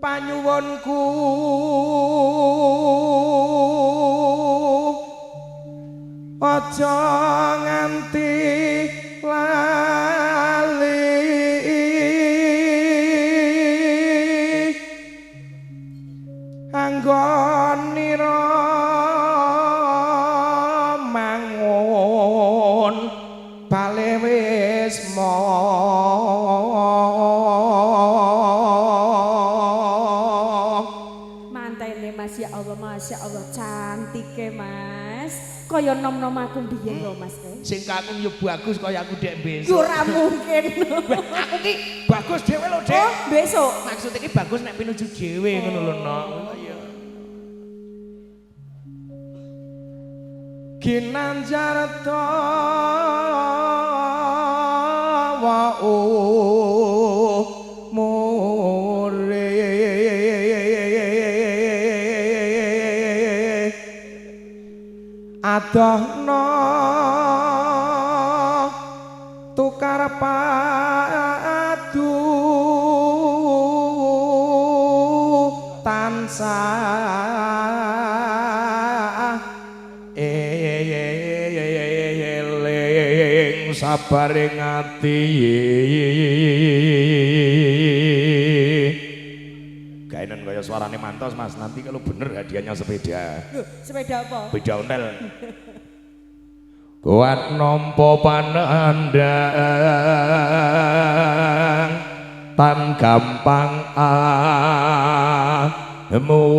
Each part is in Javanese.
Panyuwunku aja nganti lali anggonira mangun bale wisma. Mantene Mas, ya Allah, Masya Allah, cantike Mas. Kaya nom-nom aku mbiyen lho Mas. Sing kakung yo bagus kaya aku dek besok. Yo ora mungkin. Aku ki bagus dhewe lho, Dek. Oh, besok. Maksudnya ki bagus nek pinuju dhewe ngono lho, Nok. Iya. Ginanjar tawa umure adohna tukar padu tansah eling sabaring ati. Gaenen kaya suarane mantos Mas, nanti kalau bener hadiahnya sepeda. Loh, sepeda apa? Sepeda ontel. Kuat nampa panandhang tan gampang amuto.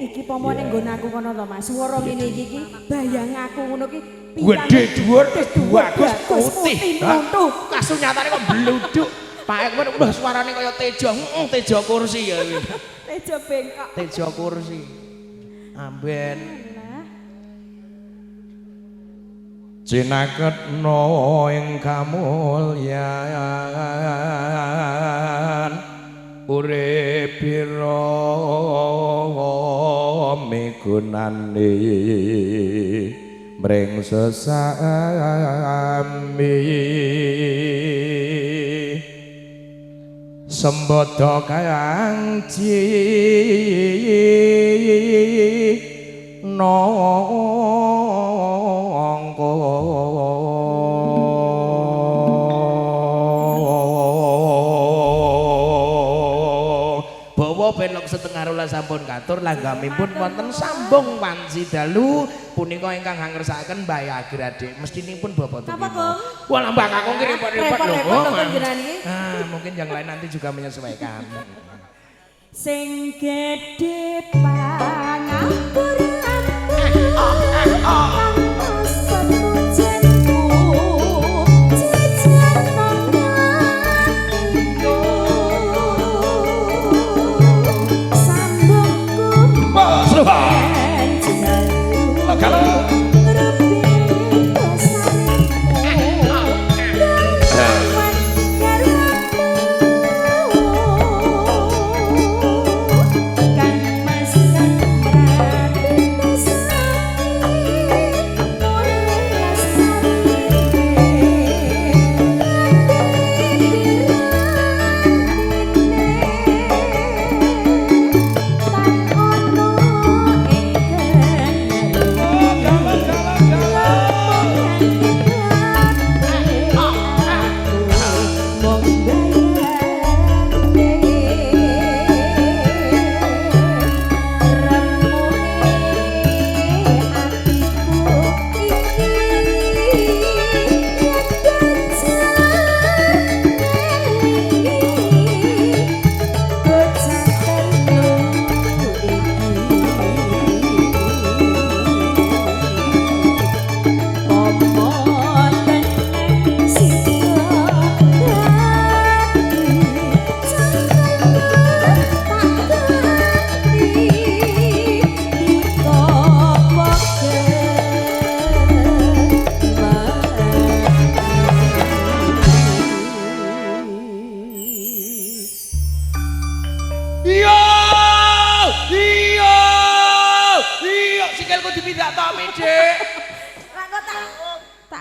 Iki pomone nggon aku kono to Mas. Swara ngene iki iki bayang aku ngono ki Gede dhuwur terus bagus putih. Nuntuh. Kasunyatane kok bluduk. Pak Ekman udah suarane kaya tejo, heeh tejo kursi ya kuwi. Tejo bengkok. Tejo kursi. Amben. Cinaketno ing kamulyan urip pira migunane mring sesami sembada kang cinangka. Bawa belok setengah rolas sampun katur langgamipun wonten sambung wanci dalu punika ingkang hangersakaken Mbah Agradik mestinipun Bapak Napa, Kong? Wah, Mbah Kakung ki repot-repot lho. Repot-repot lho panjenengan iki. Ah, mungkin yang lain nanti juga menyesuaikan. Sing gedhe pangapur-apur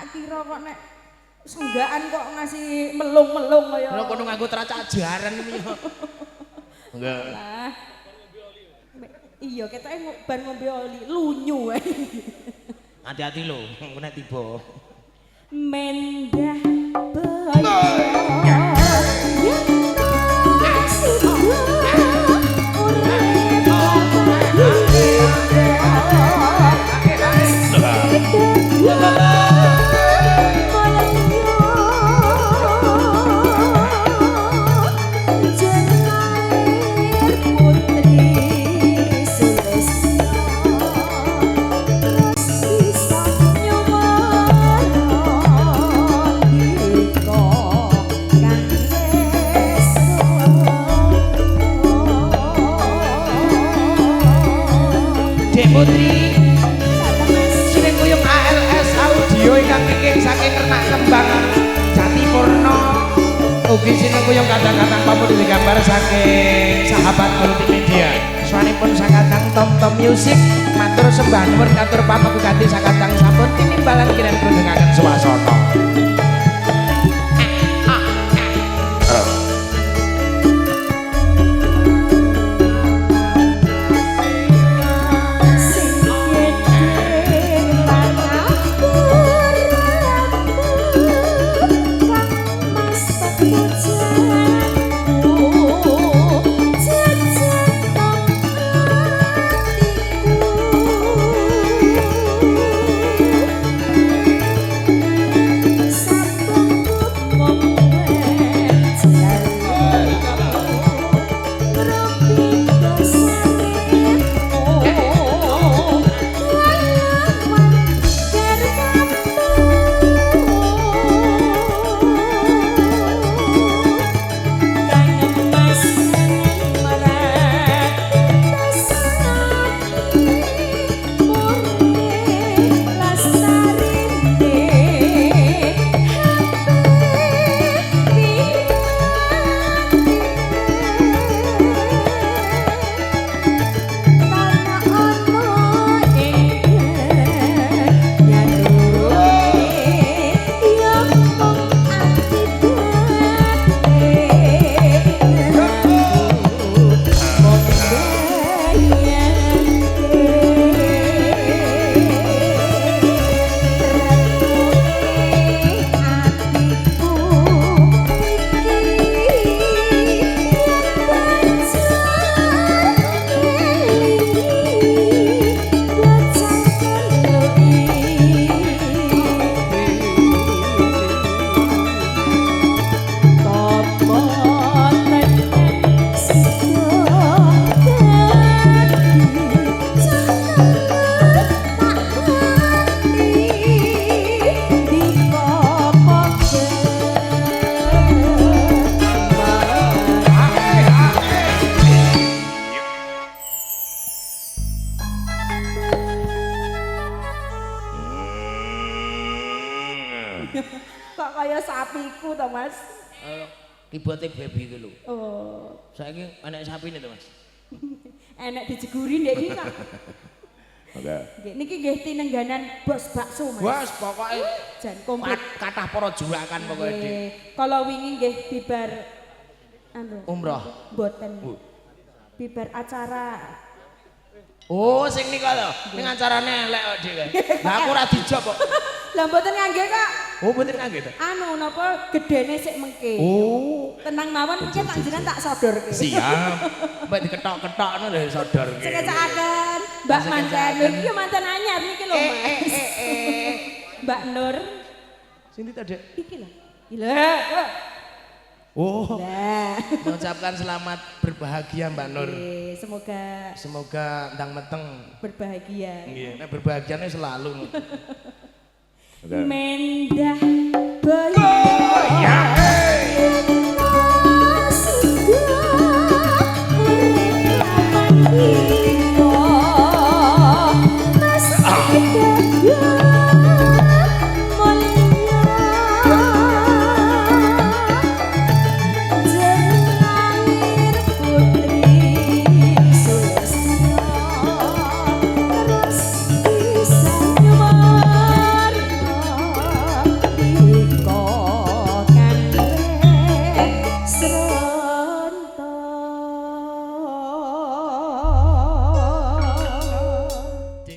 Tak kira kok nek senggaan kok ngasih melung-melung kaya. Lho kono nganggo tracak jaran iki yo. Enggak. Lah. Iya, ketoke bar ngombe oli lunyu ae. Hati-hati lho, engko nek tiba. Mendah boyo. Dek Putri, sinengkuyung ALS Audio ingkang mingking saking Renak Kembang Jatipurna. Ugi sinengkuyung kadang-kadang pamundhut gambar saking sahabat multimedia. Swanipun sakatang Tom Tom Music matur sembah nuwun katur pamegugati sakatang sampun tinimbalan kiran grundengaken swasana. Kok kaya sapiku to, Mas? Keyboarde baby iki lho. Oh. Saiki enek sapine to, Mas? Enek dijeguri ndek iki kok. Oke. Nggih, niki nggih tinengganan bos bakso, Mas. Bos pokoke jan komplit. Kathah para jurakan pokoke, Dik. Kalau wingi nggih bibar anu umroh. Mboten. Bibar acara. Oh, sing nika lho. Ning acarane elek kok, Dik. Lah aku ora dijok kok. Lah mboten ngangge kok. Oh, mboten ngangge to. Anu napa gedene sik mengke. Oh. Tenang mawon mengke tak jenengan tak sodorke. Siap. Mbak diketok-ketokno lho sodorke. Sekecakaken Mbak manten. Iki manten anyar niki lho, Mas. Mbak Nur. Sing ndi to, Dik? Iki lho. Lha. Oh. Lah. Mengucapkan selamat berbahagia Mbak Nur. Semoga semoga ndang meteng berbahagia. Nggih, nek berbahagiane selalu. Mendah boyo.